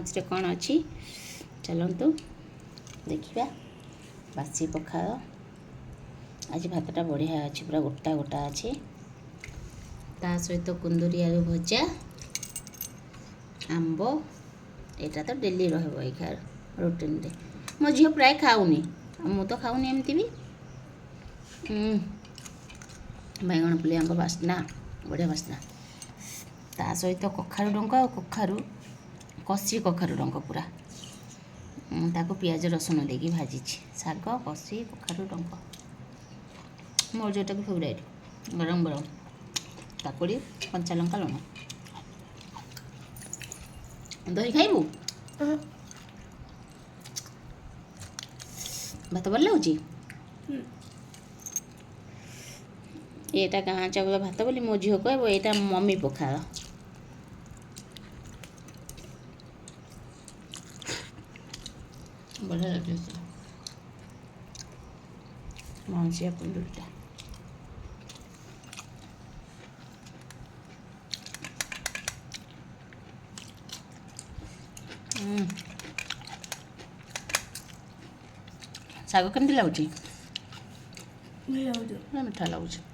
ଲଞ୍ଚରେ କ'ଣ ଅଛି। ଚାଲନ୍ତୁ ଦେଖିବା। ବାସି ପଖାଳ। ଆଜି ଭାତଟା ବଢ଼ିଆ ଅଛି, ପୁରା ଗୋଟା ଗୋଟା ଅଛି। ତା ସହିତ କୁନ୍ଦୁରି ଆଳୁ ଭଜା, ଆମ୍ବ। ଏଇଟା ତ ଡେଲି ରହିବ ଏଇଖା ରୁଟିନରେ। ମୋ ଝିଅ ପ୍ରାୟ ଖାଉନି ଆଉ ମୁଁ ତ ଖାଉନି ଏମିତି ବି। ବାଇଗଣ ପୋଲି ଆମ୍ବ ବାସ୍ନା, ବଢ଼ିଆ ବାସ୍ନା। ତା ସହିତ କଖାରୁ ଡଙ୍କ ଆଉ କଖାରୁ କଷି, କଖାରୁ ଡଙ୍କ ପୁରା ତାକୁ ପିଆଜ ରସୁଣ ଦେଇକି ଭାଜିଛି। ଶାଗ କଷି କଖାରୁ ଡଙ୍କ ମୋର ଯେଉଁଟାକି ଫେଭରାଇଟ୍। ଗରମ ଗରମ କାକୁଡ଼ି, କଞ୍ଚା ଲଙ୍କା, ଲୁଣ। ଦହି ଖାଇବୁ? ଭାତ ଭଲ ଲାଗୁଛି। ଏଇଟା ଗାଁ ଚାଉଳ ଭାତ ବୋଲି ମୋ ଝିଅ କହିବ ଏଇଟା ମମି ପଖାଳ। ବଢ଼ିଆ ଲାଗୁଛି ମାଉଁସିଆ କୁନ୍ଦୁରିଟା। ଶାଗ କେମିତି ଲାଗୁଛି? ଭଲ ଲାଗୁଛି। ପୁରା ମିଠା ଲାଗୁଛି।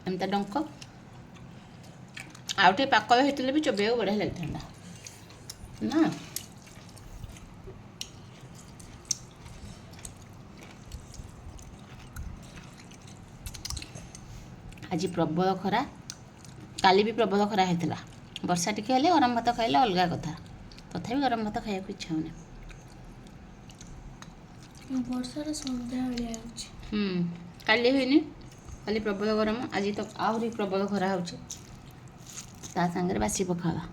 ଏମିତି ଡଙ୍କ ଆଉ ଟିକେ ପାକଳ ହେଇଥିଲେ ବି ଚୋବେଇବାକୁ ବଢ଼ିଆ ଲାଗିଥାନ୍ତା ନା? ଆଜି ପ୍ରବଳ ଖରା, କାଲି ବି ପ୍ରବଳ ଖରା ହେଇଥିଲା। ବର୍ଷା ଟିକେ ହେଲେ ଗରମ ଭାତ ଖାଇଲେ ଅଲଗା କଥା, ତଥାପି ଗରମ ଭାତ ଖାଇବାକୁ ଇଚ୍ଛା ହେଉନି। ବର୍ଷାଟା ସନ୍ଧ୍ୟାବେଳେ ହେଉଛି। ହୁଁ, କାଲି ହେଇନି। କାଲି ପ୍ରବଳ ଗରମ, ଆଜି ତ ଆହୁରି ପ୍ରବଳ ଖରା ହେଉଛି। ତା ସାଙ୍ଗରେ ବାସି ପଖାଳ,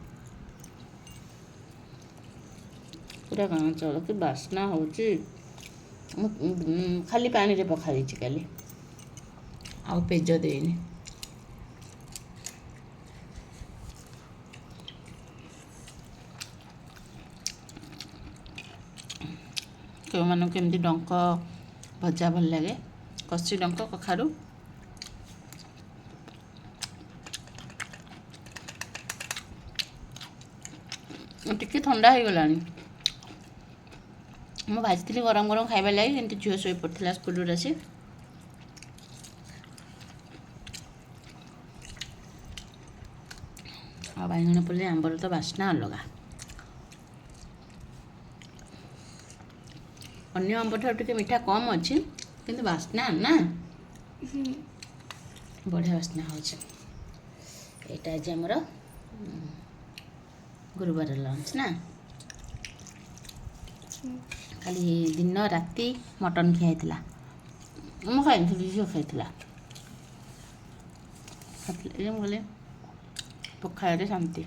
ପୁରା ଗାଁ ଚାଉଳ, କି ବାସ୍ନା ହେଉଛି। ମୁଁ ଖାଲି ପାଣିରେ ପଖାଳିଛି କାଲି, ଆଉ ପେଜ ଦେଇନି। କେଉଁମାନଙ୍କୁ କେମିତି ଡଙ୍କ ଭଜା ଭଲ ଲାଗେ, କଷି ଡଙ୍କ କଖାରୁ। ଟିକେ ଥଣ୍ଡା ହେଇଗଲାଣି। ମୁଁ ଭାଜିଥିଲି ଗରମ ଗରମ ଖାଇବା ଲାଗି, କିନ୍ତୁ ଝିଅ ଶୋଇପଡ଼ିଥିଲା ସ୍କୁଲରୁ ଆସି। ଆଉ ବାଇଗଣ ପଲ୍ଲି ଆମ୍ବର ତ ବାସ୍ନା ଅଲଗା। ଅନ୍ୟ ଆମ୍ବ ଠାରୁ ଟିକେ ମିଠା କମ୍ ଅଛି, କିନ୍ତୁ ବାସ୍ନା ନା ବଢ଼ିଆ ବାସ୍ନା ହେଉଛି। ଏଇଟା ଆଜି ଆମର ଗୁରୁବାର ଲଞ୍ଚ ନା? କାଲି ଦିନ ରାତି ମଟନ୍ ଖିଆ ହେଇଥିଲା। ମୁଁ ଖାଇନଥିଲି, ଝିଅ ଖାଇଥିଲା। ଖାଇଥିଲେ ଯେ ମୁଁ କହିଲି ପଖାଳରେ ଶାନ୍ତି।